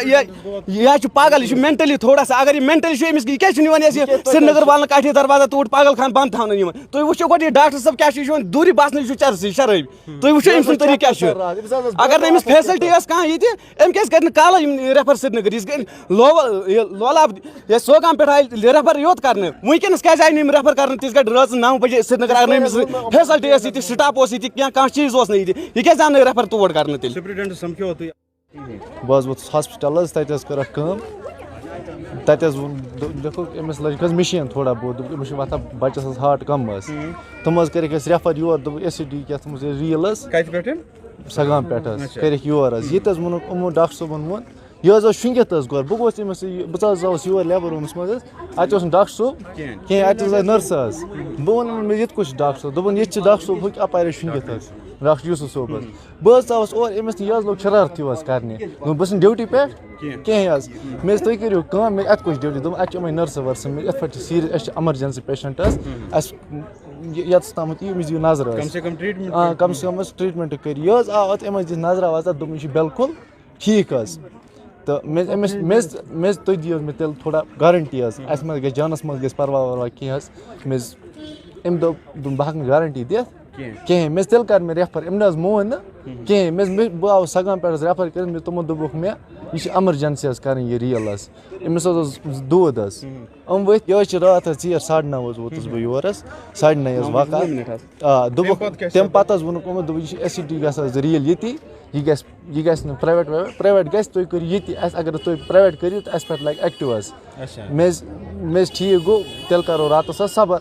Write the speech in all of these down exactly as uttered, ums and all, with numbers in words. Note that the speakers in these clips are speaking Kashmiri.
یہِ یہِ حظ چھُ پاگل، یہِ چھُ مینٹلی تھوڑا سا، اگر یہِ مینٹلی چھُ، أمِس یہِ کیٛازِ چھُنہٕ یِوان اَسہِ یہِ سرینگر والنہٕ کاٹھے دروازہ توٗرۍ پاگل خان بنٛد تھاونہٕ یِوان؟ تُہۍ وٕچھِو گۄڈٕ یہِ ڈاکٹر صٲب کیٛاہ چھُ، یہِ چھُ وۄنۍ دوٗرِ باسنٕے، یہِ چھُ چرسٕے شرٲبۍ۔ تُہۍ وٕچھِو أمۍ سُنٛد طریٖقہٕ کیٛاہ چھُ۔ اگر نہٕ أمِس فیسلٹی ٲس کانٛہہ ییٚتہِ، أمۍ کیٛازِ کَرِ نہٕ کالے یِم ریفر سرینگر؟ یہِ گٔے لولاب، یہِ لولاب یا سوگام پٮ۪ٹھ آیہِ ریفر یوت کرنہٕ، وٕنکیٚنس کیٛازِ آیہِ نہٕ یِم ریفر کرنہٕ تِژھ گٲٹھۍ رٲژ نَو بجے سرینگر؟ اگر نہٕ أمِس فیسلٹی ٲس ییٚتہِ، سٹاف اوس ییٚتہِ، کینٛہہ کانٛہہ چیٖز اوس نہٕ ییٚتہِ، یہِ کیٛازِ آو نہٕ ریفر تور کرنہٕ تیٚلہِ؟ سپرنٹنڈنٹ سمکھیو تُہۍ؟ بہٕ حظ ووتُس ہاسپِٹل حظ، تَتہِ حظ کٔر اَکھ کٲم۔ تَتہِ حظ ووٚن، دو-، لیوٚکھُکھ أمِس لٔج حظ مِشیٖن تھوڑا بہت، دوٚپُکھ أمِس چھِ وۄتھان بَچَس حظ ہاٹ کَم حظ۔ تِم حظ کٔرِکھ اَسہِ ریفر یور، دوٚپُکھ ایس سی ڈی کیٛاہ، تِم حظ ٲسۍ ریٖل حظ۔ کَتہِ پٮ۪ٹھ؟ سگام پٮ۪ٹھ حظ، اچھا۔ کٔرِکھ یور حظ۔ یہِ تہِ حظ ووٚنُکھ یِمو ڈاکٹر صٲبَن ووٚن، یہِ حظ اوس شۄنٛگِتھ حظ گۄڈٕ۔ بہٕ گوس أمِس، یہِ، بہٕ ژٕ حظ ژاوُس یور لیبر روٗمَس منٛز حظ۔ اَتہِ اوس نہٕ ڈاکٹر صٲب کِہیٖنۍ۔ کِہیٖنۍ، اَتہِ حظ ٲس نٔرسہٕ حظ۔ بہٕ ووٚنُن أمِس، ییٚتہِ کُس چھُ ڈاکٹر صٲب؟ دوٚپُن، ییٚتہِ چھِ ڈاکٹر صٲب، ہُہ کہِ اَپارِ حظ شۄنٛگِتھ حظ، ڈاکٹر یوٗسف صٲب حظ۔ بہٕ حظ ژاوُس اور، أمِس نہٕ، یہِ حظ لوٚگ شرارتھٕے حظ کَرنہِ۔ دوٚپُن، بہٕ چھُس ڈیوٹی پٮ۪ٹھ کِہیٖنۍ۔ کِہیٖنۍ حظ۔ مےٚ حظ، تُہۍ کٔرِو کٲم، مےٚ اَتہِ کُس ڈیوٹی؟ دوٚپُن، اَتہِ چھِ یِمَے نٔرسہٕ ؤرسہٕ، مےٚ یِتھ پٲٹھۍ چھِ سیٖریَس، اَسہِ چھِ ایمرجنسی پیشنٹ حظ۔ اَسہِ یہِ-، یَتَس تامَتھ یِیِو، أمِس دِیِو نظر حظ۔ کم سے کم ٹریٹمنٹ آ، کٔرِو۔ کم سے کم حظ ٹریٹمنٹ کٔرِو۔ یہِ حظ آو اَتھ، أمۍ حظ دِژ نظرا وظرا، دوٚپُن، یہِ چھُ بِلکُل ٹھیٖک حظ۔ تہٕ مےٚ، أمِس، مےٚ حظ، مےٚ حظ، تُہۍ دِیِو حظ مےٚ تیٚلہِ تھوڑا گارنٹی حظ، اَسہِ ما گژھِ جانَس منٛز گژھِ پَرواے وَرواے کینٛہہ حظ۔ مےٚ حظ، أمۍ دوٚپ، دوٚپُن، بہٕ ہٮ۪کہٕ نہٕ گارنٹی دِتھ کِہیٖنۍ۔ کِہیٖنۍ۔ مےٚ حظ تیٚلہِ کَر مےٚ ریفر، أمۍ نہ حظ مون نہٕ کِہیٖنۍ۔ کِہیٖنۍ۔ مےٚ حظ، مےٚ، بہٕ آوُس سَگام پٮ۪ٹھ حظ ریفر کٔرِتھ، مےٚ تِمو دوٚپُکھ مےٚ، یہِ چھِ ایمرجنسی حظ کَرٕنۍ یہِ ریٖل حظ۔ أمِس حظ اوس دود حظ۔ یِم ؤتھۍ، یہِ حظ چھِ راتھ حظ ژیر ساڑِ نَو حظ ووتُس بہٕ یور حظ، ساڑِ نَیہِ حظ نَو بجے واقعہ۔ وُہ مِنَٹ حظ۔ آ، دوٚپُکھ، تَمہِ پَتہٕ کیٛاہ چھِ تَمہِ پَتہٕ حظ ووٚنُکھ یِمو، دوٚپُکھ، یہِ چھِ ایس سی ڈی گژھِ حظ ریٖل ییٚتی، یہِ گژھِ، یہِ گژھِ نہٕ پرٛایویٹ وایویٹ، پرٛایویٹ گژھِ، تُہۍ کٔرِو ییٚتی، اَسہِ، اگر تُہۍ پرٛایویٹ کٔرِو تہٕ اَسہِ پٮ۪ٹھ لَگہِ ایکٹِو حظ۔ اچھا۔ مےٚ حظ، مےٚ حظ ٹھیٖک گوٚو، تیٚلہِ کَرو راتَس حظ صبر۔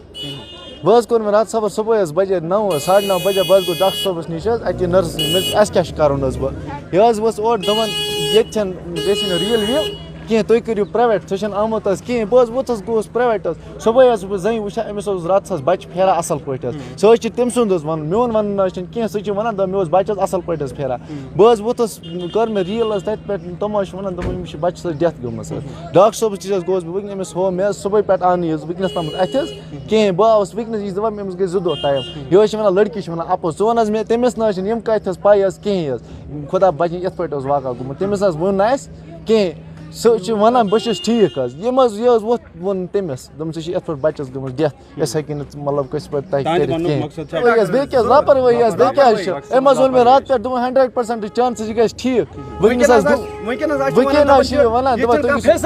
وۄنۍ حظ کوٚر مےٚ راتھ صبر، صُبحٲے حظ بجے نَو حظ، ساڑِ نَو بجے بہٕ حظ گوٚوُس ڈاکٹر صٲبَس نِش حظ، اَتہِ نٔرسَس نِش، مےٚ دوٚپُس، اَسہِ کیٛاہ چھُ کَرُن حظ بہٕ؟ یہِ حظ ؤژھ اورٕ دَپان، ییٚتہِ چھَنہٕ، گژھِ نہٕ ریٖل ویٖل کینٛہہ، تُہۍ کٔرِو پرٛایویٹ، سُہ چھُنہٕ آمُت حظ کِہیٖنۍ۔ بہٕ حظ ووٚتھُس گوٚوُس پرٛایویٹ حظ، صُبحٲے حظ چھُس بہٕ زَنہِ وٕچھان، أمِس اوس راتَس حظ بَچہِ پھیران اَصٕل پٲٹھۍ حظ۔ سُہ حظ چھِ تٔمۍ سُنٛد حظ وَنُن، میون وَنُن نہ حظ چھُنہٕ کینٛہہ، سُہ چھِ وَنان، دَپ مےٚ اوس بَچَس اَصٕل پٲٹھۍ حظ پھیران۔ بہٕ حظ ووٚتھُس، کٔر مےٚ ریٖل حظ تَتہِ پٮ۪ٹھ، تِم حظ چھِ وَنان، دَپان، أمِس چھِ بَچَس حظ ڈٮ۪تھ گٔمٕژ حظ۔ ڈاکٹر صٲبَس نِش حظ گوٚوُس بہٕ وٕنکٮ۪ن، أمِس ہوو مےٚ حظ صُبحٲے پٮ۪ٹھ اَنٕے حظ وٕنکٮ۪نَس تامَتھ اَتھِ حظ کِہیٖنۍ۔ بہٕ آوُس وٕنکٮ۪نَس، یہِ چھِ دَپان، أمِس گٔے زٕ دۄہ ٹایم۔ یہِ حظ چھِ وَنان، لٔڑکی چھِ وَنان اَپُز، ژٕ وَن حظ مےٚ، تٔمِس نہ حظ چھِنہٕ یِم کَتھِ حظ پَے حظ کِہیٖنۍ حظ۔ خۄدا بَچٲیِن، یِتھ پٲٹھۍ اوس واقعہ گوٚمُت، تٔمِس نہ حظ ووٚن نہٕ اَسہِ کِہیٖنۍ۔ سُہ چھِ وَنان، بہٕ چھُس ٹھیٖک حظ۔ یِم حظ، یہِ حظ ووٚتھ ووٚن تٔمِس، دوٚپُن، ژےٚ چھِ یِتھ پٲٹھۍ بَچَس گٔمٕژ ڈٮ۪تھ، أسۍ ہیٚکہِ نہٕ ژٕ، مطلب، کٲنٛسہِ پٮ۪ٹھ تۄہہِ تُہٕنٛدِ کٔرِتھ وَننُک کینٛہہ۔ مقصد چھا؟ لاپروٲہی حظ، بیٚیہِ کیٛاہ حظ، لاپروٲہی حظ، بیٚیہِ کیٛاہ حظ چھِ؟ أمۍ حظ ووٚن مےٚ راتہٕ پٮ۪ٹھ، دوٚپُن، ہنڈرڈ پٔرسنٹ چانسٕز یہِ گژھِ ٹھیٖک۔ وٕنکٮ۪نَس حظ وٕنکٮ۪نَس حظ، چھِ وٕنکٮ۪نَس وٕنکٮ۪نَس حظ چھِ یہِ وَنان، دَپان، تُہۍ گٔژھِو